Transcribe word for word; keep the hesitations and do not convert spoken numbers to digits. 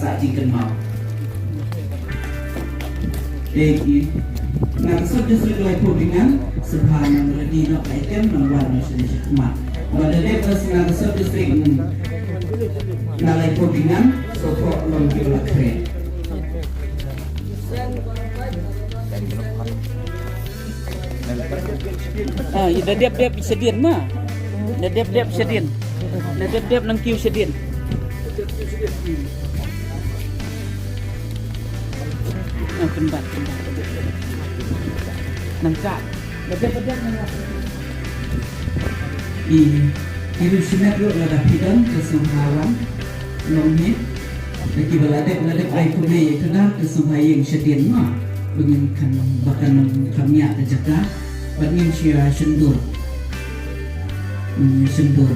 Sa jingkynmaw. Thank you. Na ka sub district Laiphew Bingan, sngewbha nang ready noh ka item nang wan nang sha khmat. Ba da dep na ka sub district, mm, na Laiphew Bingan, so pok long ki la kre. Ah, da dep dep shadien ma. Da dep dep shadien. Da dep dep nang kiew shadien. Ah, pynban, pynban. Nang ka. Da dep dep nang. I, i ruh shimet ruh lada phi don ka sngewbha wan. Long hi. Da kiba la dep, la dep ai khublei ïa ka dang ka sngewbha ïeng shadien ma. Ba ngin kan, ba kan kham ïa ka jaka. Bad ngin shu ïa shyndur. Ngin ïa shyndur.